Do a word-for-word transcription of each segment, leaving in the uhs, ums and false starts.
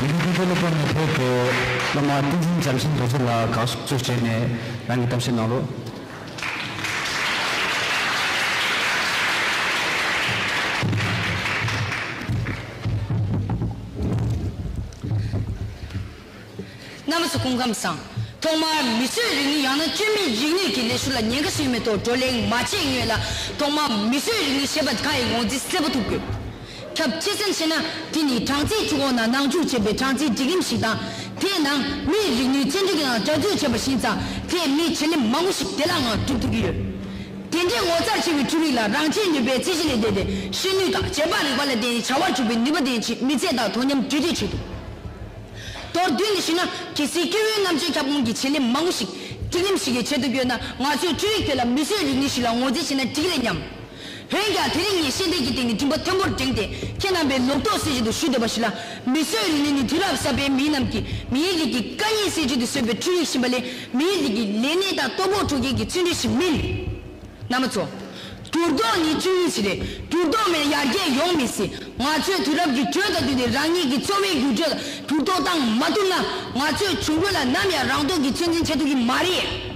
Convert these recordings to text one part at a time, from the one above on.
ཡུལ་ཤུལ་སློབ་གྲྭ་ནས་ཕེབས་པའི་སློབ་མ་བསྟན་འཛིན་བྱམས་ཆེན་རྡོ་རྗེ་ལགས་དགའ་བསུ་ཞུས་ནས་རང་གི་གཏམ་བཤད་གནང་རོགས། རྣམ་པ་ཚོ་སྐུ་ཁམས་བཟང་། ཐོག་མར་མིས་བཟོས་རིག་ནུས་ཡང་ན་བཅོས་མིན་རིག་ནུས་ཀྱི་ལས་ཞུགས་ལ་ཉེན་ཁ་ཞིག་མེད་ཐོག་བགྲོ་གླེང་མ་བྱས་སྔོན་ལ་ཐོག་མར་མིས་བཟོས་རིག་ནུས་ཞེས་པ་གང་ཡིན་ངོས་འཛིན་གསལ་པོ་ཐུབ་དགོས། ཁྱབ་ཆེ་ཙམ་བྱས་ན་དེ་ནི་གྲངས་རྩིས་འཕྲུལ་འཁོར་ནང་ནང་འཇུག་བྱས་པའི་གྲངས་རྩིས་སྒྲིག་ལམ་ཞིག་དང་། དེའི་ནང་མིའི་རིག་ནུས་བཅོས་སྒྲིག་ནང་འདྲ་འཛུགས་བྱས་པ་བཞིན་ཙང་དེས་མིའི་བྱེད་ལས་མང་པོ་ཞིག་བདེ་བླག་ངང་སྒྲུབ་ཐུབ་ཀྱི་ཡོད། དེ་འདྲའི་ངོ་མཚར་ཆེ་བའི་འཕྲུལ་རིག་ལ་རང་ཆས་ནུས་པའི་རྩལ་གཞི་ལས་འདས་ཏེ་ཤེས་ནུས་དང་བྱེད་པ་རིག་པ་ལ་བརྟེན་ནས་བྱ་བ་སྒྲུབ་པའི་ནུས་པ་ལྡན་ཅིང་མི་ཚེ་དང་དོ་མཉམ་འབྲེལ་འདྲིས་བྱེད་ཐུབ། མདོར་བསྡུས་ནས་ཞུས་ན་གལ་སྲིད་སྐྱེ་བོའི་རྣམ་དཔྱོད་ཁྱབ་ཁོངས་ཀྱི་བྱེད་ལས་མང་པོ་ཞིག་སྒྲིག་ལམ་ཞིག་གིས་བྱེད་ཐུབ་ཡོད་ན་ང་ཚོས་འཕྲུལ་རིག་དེ་ལ་མིས་བཟོས་རིག་ནུས་ཤིག་ལ་ངོས་འཛིན་བྱས་ན་འགྲིག་རེད་སྙམ། འོན་ཀྱང་དེ་རིང་ངས་ཤེས་ལྡན་གྱི་སྟེང་ནས་མགྲིན་པ་མཐོན་པོར་བསྒྲེངས་ཏེ་ཁྱེད་རྣམ་པའི་ལོབ་རྟོག་སེལ་ཆེད་དུ་ཞུ་འདོད་པ་ཞིག་ལ། མིས་བཟོས་རིག་ནུས་ནི་དུས་རབས་གསར་པའི་མིའི་རྣམས་ཀྱིས་མིའི་རིགས་ཀྱི་དཀའ་ངལ་སེལ་ཆེད་དུ་བཟོས་པའི་འཕྲུལ་རིག་ཡིན་པ་ལས་མིའི་རིགས་ཀྱི་ལས་གནས་དང་ལྟོ་ཕོགས་སྤྲོད་མཁན་གྱི་བརྩོན་འགྲུས་ཤིག་མིན། རྣམ་པ་ཚོ། འགྱུར་ལྡོག་ནི་བཅུད་ཡིན་ཞིག་རེད། འགྱུར་ལྡོག་མེད་ཡར་རྒྱས་ཡོང་མི་སྲིད། ང་ཚོས་དུས་རབས་ཀྱི་འགྲོས་དང་བསྟུན་ཏེ་རང་ཉིད་ཀྱི་འཚོ་བའི་འགྱུར་འགྲོས་ལ་འགྱུར་ལྡོག་བཏང་མ་ཐུབ་ན་ང་ཚོས་འབྱུང་འགྱུར་ལ་ནམ་ཡང་རང་རྟོགས་ཀྱིས་ཚོད་འཛིན་བྱེད་ཐུབ་ཀྱི་མ་རེད།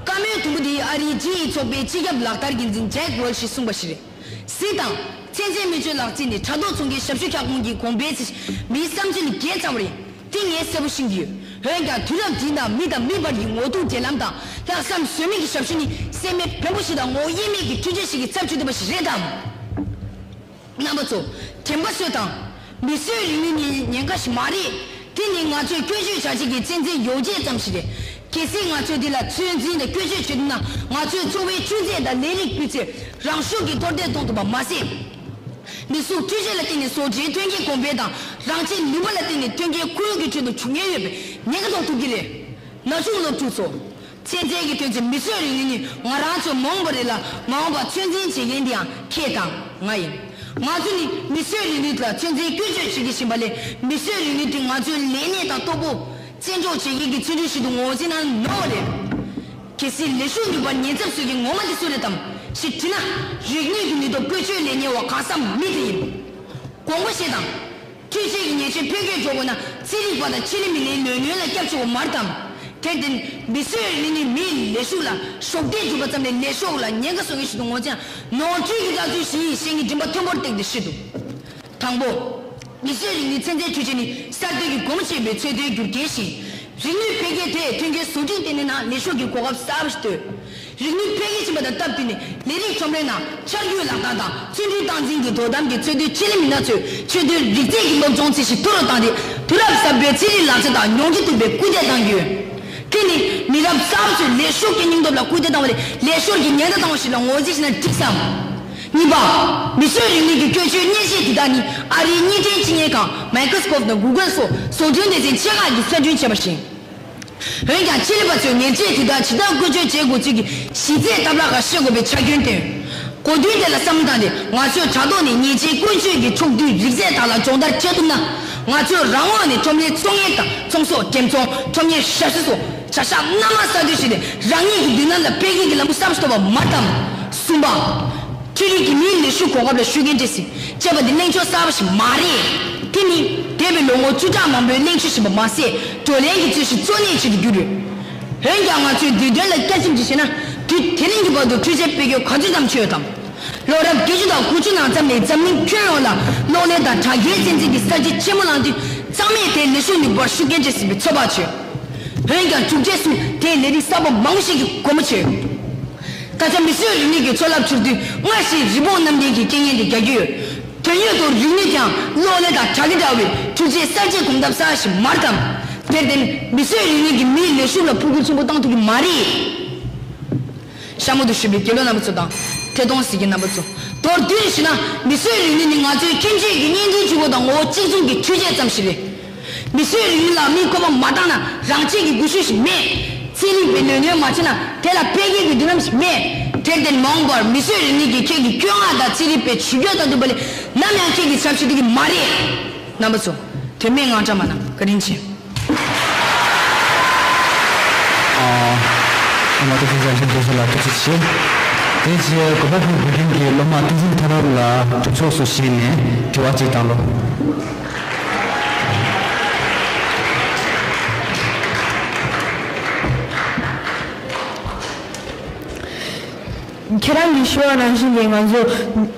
བཀའ་མོལ་དུམ་བུ་འདི་ཨ་རིའི་ཇི་ཨི་ཚོགས་པའི་སྤྱི་ཁྱབ་ལག་བསྟར་འགན་འཛིན་ཇེག་ཝེལ་ཤིས་གསུངས་པ་ཞིག་རེད། གཟིགས་དང་། ཚན་རྩལ་སྨན་བཅོས་ལག་རྩལ་ནི་དྲ་ཐོག་ཚོང་ཁེ་ཞབས་ཞུ་ཁྱབ་ཁོངས་ཀྱི་གོང་འཕེལ་ཚེ་མིའི་བསམ་ཚུལ་ལས་བརྒལ་ཚར་བ་རེད། དེ་ངས་གསལ་པོ་ཤེས་ཀྱི་ཡོད། འོན་ཀྱང་དུས་རབས་འདི་དང་མི་དང་མི་བར་གྱི་ངོ་ཐུག་འབྲེལ་ལམ་དང་ལྷག་བསམ་ཟོལ་མེད་ཀྱི་ཞབས་ཞུ་ནི་སེམས་པའི་བེམ་པོ་ཞིག་དང་ངོ་བོ་དབྱེར་མེད་ཀྱི་འཕྲུལ་ཆས་ཤིག་གི་ཚབ་བྱེད་ཐུབ་པ་ཞིག་རེད་དམ། རྣམ་པ་ཚོ། དྲན་པ་གསོས་དང་། མིས་བཟོས་རིག་ནུས་ནི་ཉེན་ཁ་ཞིག་མ་རེད། དེ་ནི་ང་ཚོས་བཀོལ་སྤྱོད་བྱ་བྱེད་ཀྱི་གཅན་གཟན་ཡོ་བྱད་ཙམ་ཞིག་རེད། གལ་སྲིད་ང་ཚོས་འདི་ལ་ཚོད་འཛིན་དང་བཀོལ་སྤྱོད་བྱེད་ཐུབ་ན་ང་ཚོའི་འཚོ་བའི་ཆུ་ཚད་དང་ལས་རིགས་སྤུས་ཚད་རང་ཤུགས་ཀྱིས་མཐོར་འདེགས་གཏོང་ཐུབ་པ་མ་ཟད། མི་གཟུགས་འཕྲུལ་ཆས་ལ་བརྟེན་ནས་བཟོ་གྲྭའི་ཐོན་སྐྱེད་གོང་འཕེལ་དང་རང་ཆས་ནུས་པ་ལ་བརྟེན་ནས་ཐོན་སྐྱེད་ཁོར་ཡུག་གི་ཁྲོད་དུ་འབྱུང་ཉེན་ཡོད་པའི་ཉེན་ཁ་གཏོང་ཐུབ་ཀྱི་རེད། ན་ཆུང་སློབ་ཕྲུག་ཚོ། ཚན་རྩལ་གྱི་ཐོན་རྫས་མིས་བཟོས་རིག་ནུས་ནི་ང་རང་ཚོའི་མ་འོངས་པ་རེད་ལ་མ་འོངས་པ་ཚོད་འཛིན་བྱེད་མཁན་དེ་ཡང་ཁྱེད་དང་ང་ཡིན། ང་ཚོ་ནི་མིས་བཟོས་རིག་ནུས་ལ་ཚོད་འཛིན་བཀོལ་སྤྱོད་བྱེད་ཀྱི་བཞིན་པ་ལས་མིས་བཟོས་རིག་ནུས་དེ་ང་ཚོའི་ལས་གནས་དང་ལྟོ་ཕོགས་བཙན་འཕྲོག་བྱེད་མཁན་གྱི་ཚོད་འཛིན་ཞིག་ཏུ་ངོས་འཛིན་གནང་ནོར་བ་རེད། གལ་སྲིད་ལས་ཞུགས་ནུས་པར་ཉེན་ཚབས་བཟོ་མཁན་ངོ་མ་དེ་སུ་རེད་དམ་ཞེས་དྲིས་ན། རིག་ནུས་ཀྱི་ནུས་སྟོབས་བཀོལ་སྤྱོད་ལས་གཉེར་བ་གང་ཟག་མི་དེ་ཡིན། དགོངས་པ་བཞེས་དང་། འཕྲུལ་ཆས་ཀྱི་ཉེས་ཆད་འཕེལ་རྒྱས་འགྲོ་དགོས་ན་ཚན་རིག་པ་དང་ཆེད་ལས་མི་སྣའི་ལས་སྣོན་ལ་སྐྱབས་བཅོལ་བ་མ་རེད་དམ། དེར་བརྟེན་མིས་བཟོས་རིག་ནུས་ནི་མིའི་ལས་ཞུགས་ལ་གཞོགས་འདེགས་སྒྲུབ་པ་ཙམ་ལས་ལས་ཞོགས་ལ་ཉེན་ཁ་བཟོ་མཁན་ཞིག་ཏུ་ངོས་འཛིན་ནོར་འཁྲུལ་གྱི་ལྟ་ཚུལ་ཞིག་ཡིན་ཞེས་ངས་མགྲིན་པ་མཐོན་པོར་བཏེགས་ཏེ་ཞུས་འདུག་དང་པོ། མིས་བཟོས་རིག་ནུས་ཚན་རྩལ་འཕྲུལ་ཆས་ནི་གསར་གཏོད་ཀྱི་སྒོ་མོ་ཕྱེ་བའི་ཚོད་ལྟའི་རྒྱུ་རྐྱེན་ཞིག་རིག་ནུས་འཕེལ་རྒྱས་དེས་ཐོན་སྐྱེད་བཟོ་སྐྲུན་ལྟེ་གནས་ནང་ལས་ཞོགས་ཀྱི་གོ་སྐབས་གསར་པ་ཞིག་བཏོད། རིག་ནུས་འཕེལ་རྒྱས་ཕྱིན་པ་དང་སྟབས་བསྟུན་ནས་ལས་རིགས་ཁྲོམ་རའི་ནང་འཆར་འགོད་ལག་བསྟར་དང་བརྩོན་འགྲུས་སྟངས་འཛིན་གྱི་དོ་དམ་གྱི་ཚོད་ལྟའི་ཆེད་ལས་མི་སྣ་ཚོས་ཆེད་དོན་རིག་རྩལ་གྱི་སློབ་སྦྱོང་ཚད་གཞི་མཐོ་རུ་བཏང་སྟེ་དུས་རབས་གསར་པའི་ཚན་རིག་ལག་རྩལ་དང་ཉོང་ཆུ་ཐུབ་པའི་སྐུལ་འདེད་གཏང་རྒྱུ། དེ་ནི་མི་རབས་གསར་པ་ཚོའི་ལས་ཞོགས་ཀྱི་སྙིང་སྟོབས་ལ་སྐུལ་འདེད་བཏང་བ་ལས་ལས་ཞོར་གྱི་ཉེན་བརྡ་བཏང་བ་ཞིག་ལ་ངོས་འཛིན་བྱས་ན་འགྲིག་བསམ། གཉིས་པ། མིས་བཟོས་རིག་ནུས་ཀྱི་བཀོལ་སྤྱོད་མཉེན་ཆས་འདི་དག་ནི་ཨ་རིའི་གཉིས་ཕྲན་སྤྱི་གཉེར་ཁང་Microsoft་དང་Google་སོགས་བཟོ་སྐྲུན་སྡེ་ཚན་ཆེ་ཁག་གིས་གསར་སྐྲུན་བྱས་པ་ཞིག་འོན་ཀྱང་ཕྱི་རིག་པ་ཚོས་མཉེན་ཆས་དེ་དག་ཇི་ལྟར་བཀོལ་སྤྱོད་བྱེད་དགོས་ཚུལ་གྱི་གཞི་རྩའི་ཐབས་ལམ་ཁག་ཤེས་དགོས་པའི་ཆ་རྐྱེན་བཏོན། གོ་དོན་དེ་ལ་བསམ་བློ་བཏང་སྟེ་ང་ཚོས་དྲ་ཐོག་ནས་མཉེན་ཆས་བཀོལ་སྤྱོད་ཀྱི་ཕྱོགས་བསྡུས་རིག་རྩལ་དག་ལ་སྦྱོང་བརྡར་བྱེད་ཐུབ་ན། ང་ཚོས་རང་ངོས་ནས་ཁྲོམ་རའི་ཚོང་གཉེར་དང་ཚོང་ཟོག་འགྲེམས་ཚོང་ཁྲོམ་གཉེར་ཞབས་ཞུ་སོགས་བྱ་གཞག་སྣ་མང་གསར་གཏོད་བྱས་ཏེ་རང་ཉིད་ཀྱི་མདུན་ལམ་ལ་འཕེལ་རྒྱས་ཀྱི་ལམ་བུ་གསར་པ་ཞིག་ཐོབ་པ་མ་རེད་དམ། གསུམ་པ། འཕྲུལ་རིག་གིས་མིའི་ལས་ཞུགས་གོ་སྐབས་ལ་ཤུགས་རྐྱེན་སྤྲད་སྲིད་ཅེས་པ་འདི་གླེང་ཕྱོགས་གསར་པ་ཞིག་མ་རེད། དེ་ནི་འདས་པའི་ལོ་ངོ་བཅུ་ཕྲག་མང་པོའི་གླེང་ཕྱོགས་ཤིག་པ་མ་ཟད་བགྲོ་གླེང་གི་རྩོད་གཞི་གཙོ་གནད་ཅིག་ཏུ་གྱུར་ཡོད། འོན་ཀྱང་ང་ཚོས་འདིའི་དོན་ལ་བསྐྱར་ཞིབ་ཅིག་བྱས་ན་དུས་དེ་རིང་གི་བར་དུ་འཕྲུལ་ཆས་སྤེལ་རྒྱུ་ག་ཚོད་ཙམ་ཕྱིན་ཡོད་དམ། ལོ་རབས་བརྒྱད་ཅུ་དང་དགུ་བཅུ་ནང་ཙམ་ནས་འཛམ་གླིང་ཁྱོན་ཡོངས་ལ་གློག་ཀླད་དང་དྲ་རྒྱའི་ཚན་རྩལ་གྱི་གསར་བརྗེ་ཆེན་མོ་ལངས་དུས་གཙང་མས་དེའི་ལས་ཞུགས་ནུས་པར་ཤུགས་རྐྱེན་སྤྲད་སྲིད་པའི་ཚོད་དཔག་བྱས། འོན་ཀྱང་མཇུག་རྗེས་སུ་དེས་ལས་རིགས་གསར་པ་མང་པོ་ཞིག་གི་སྒོ་མོ་ཕྱེ། ད་ཆ་མིས་བཟོས་རིག་ནུས་ཀྱི་མཚོ་རླབས་འཕྱུར་དུས་སྔར་བཞིན་རི་བོང་གནམ་རྡིབ་ཀྱི་རྐྱེན་ངན་དེ་རྒྱག་གི་ཡོད། དོན་ཡོད་དུ་རིག་ནུས་ཀྱང་གློག་ཀླད་དང་དྲ་རྒྱ་འདྲ་བའི་འཕྲུལ་ཆས་གསར་བརྗེའི་གོམ་སྟབས་གསར་པ་ཞིག་མ་རེད་དམ། དེར་བརྟེན་མིས་བཟོས་རིག་ནུས་ཀྱིས་མིའི་ལས་ཞུགས་ལ་འཕོ་འགྱུར་ཆེན་པོ་བཏང་ཐུབ་ཀྱི་མ་རེད། ཤ་མོ་དུ་བཞུགས་པའི་དགེ་སློབ་རྣམ་པ་ཚོ་དང་ཐད་གཏོང་གཟིགས་མཁན་རྣམ་པ་ཚོ། མདོར་བསྡུས་ནས་ཞུས་ན་མིས་བཟོས་རིག་ནུས་ནི་ང་ཚོའི་ཁྱིམ་གཞིས་ཀྱི་བརྙན་འཕྲིན་ཕྱུག་པོ་དང་ངོ་བོ་གཅིག་མཚུངས་ཀྱི་འཕྲུལ་ཆས་ཙམ་ཞིག་རེད། མིས་བཟོས་རིག་ནུས་ལ་མིས་བཀོད་པ་མ་བཏང་ན་རང་ཆས་ཀྱི་སྒུལ་ཤུགས་ཤིག་མེད། ཚན་རིག་པས་ལས་སྣོན་མ་བྱས་ན་དེ་ལ་འཕེལ་རྒྱས་ཀྱི་མདུན་ལམ་ཞིག་མེད། དེར་བརྟེན་མ་འོངས་པར་མིས་བཟོས་རིག་ནུས་ཀྱིས་ཁྱེད་ཀྱི་སྐྱོ་ངལ་དང་ཚན་རིག་པའི་ཇུས་འགོད་དང་བསྟུན་པ་ལས་ནམ་ཡང་ཁྱེད་ཀྱི་ཚབ་བྱེད་ཐུབ་ཀྱི་མ་རེད། རྣམ་པ་ཚོ། དོན་མེད་དངངས་སྐྲག་མ་གནང་། བཀའ་དྲིན་ཆེ། ཨ་མ་ཏོ་ཚོ་བཟང་ཞིང་འདུག་ལ་ཐུགས་རྗེ་ཆེ། དེ་རྗེས་གོ་པལ་པུར་བོད་ཁྱིམ་གྱི་སློབ་མ་བསྟན་འཛིན་མཐར་རམ་ལ་གྲོས་ཚོགས་སུ་བཞེས་ནས་དྲི་བ་གཅིག་བཏང་ལོ། ཁྱེད་རང་གིས་ཞུ་བ་ནང་བཞིན་གྱི་ང་ཚོ་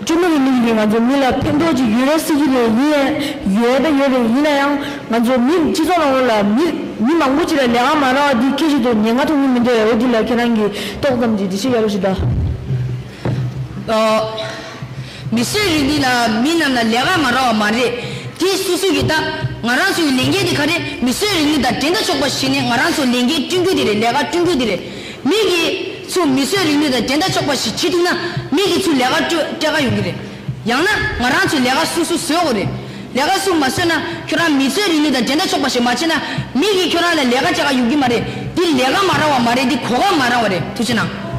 བཅོས་མ་རིག་གནས་ཀྱིས་ང་ཚོ་མི་ལ་ཕན་ཐོགས་ཅིག་ཡོད་རེད་ཟེར་གྱི་རེད། ཡིན་ཡང་ཡོད་ད་ཡོད་རེད། ཡིན་ན་ཡང་ང་ཚོ་མི་སྤྱི་ཚོགས་ནང་ལོགས་ལ་མི་མི་མང་པོ་ཅིག་ལ་ལས་ཀ་མ་རག་པ་འདི་སྐད་ཆ་དེ་ཉེན་ཁ་ཐོན་གྱི་མི་འདུག་འོ་འདི་ལ་ཁྱེད་རང་གིས་ཏོག་ཙམ་ཅིག་འགྲེལ་བཤད་ཡག་པོ་ཞིག་གདའ། ཨ། མིས་བཟོས་རིག་གནས་ལ་མི་རྣམས་ལ་ལས་ཀ་མ་རག་པ་མ་རེད། དེ་སོ་སོ་གི་ད་ང་རང་ཚོའི་ལས་འགན་དེ་ག་རེ། མིས་བཟོས་རིག་གནས་དང་འགྲན་ཟླ་ཆོག་པ་ཞིག་ནས་ང་རང་ཚོ་ལས་འགན་བསྐྲུན་རྒྱུ་དེ་རེད། ལས་ཀ་བསྐྲུན་རྒྱུ་དེ་རེད། མི་གིས་ཚུར་མིས་བཟོས་རིག་གནས་དང་འགྲན་ཟླ་ཆོག་པ་ཞིག་བྱེད་ཐུབ་ན་མི་གིས་ཚུར་ལས་ཀ་སྤྲོད་སྤྲད་ག་ཡོང་གི་རེད། ཡང་ན་ང་རང་ཚོས་ལས་ཀ་སོ་སོ་བཟོ་དགོས་རེད། ལས་ཀ་སོ་མ་བཟོས་ན་ཁྱོད་རང་མིས་བཟོས་རིག་གནས་དང་འགྲན་ཟླ་ཆོག་པ་ཞིག་མ་བྱས་ན་མི་གིས་ཁྱོད་རང་ལ་ལས་ཀ་སྤྲད་ག་ཡོང་གི་མ་རེད། འདི་ལས་ཀ་མ་རག་པ་མ་རེད། འདི་གོ་སྐབས་མ་རག་པ་རེད། ཐུགས་རྗེ་གནང་།